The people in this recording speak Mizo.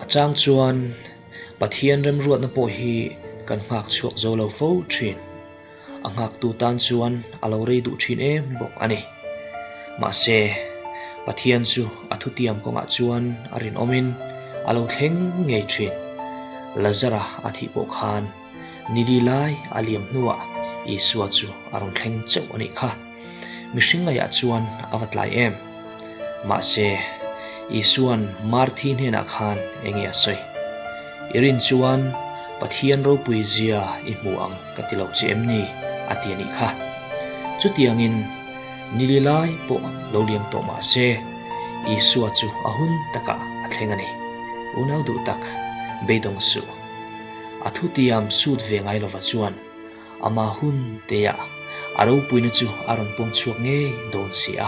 A chang chuan Pathian remruatna pawh hi kan nghak chhuak zo lo fo thin. A nghaktu tan chuan a lo rei duh thin em bawk a ni. Mahse, Pathian chu a thutiam kawngah chuan a rinawmin a lo thleng ngei thin. Lazara a thih pawh khan ni li lai a liam hnuah Isua chu a rawn thleng chauh a nih kha. Mihring ngaihah chuan a va tlai em? Mahse, Isua'n Marthi hnenah khan eng nge a sawi? I rin chuan Pathian ropui zia i hmu ang ka ti lo che em ni? a ti a nih kha. Chutiangin ni li lai pawh lo liam tawh mah se, Isua chu a hun takah a thleng a ni. Unau duh tak, beidawng suh. A thutiam sut ve ngai lova chuan Ama hun teah a ropuina chu a rawn pawm chhuak ngei dawn si a.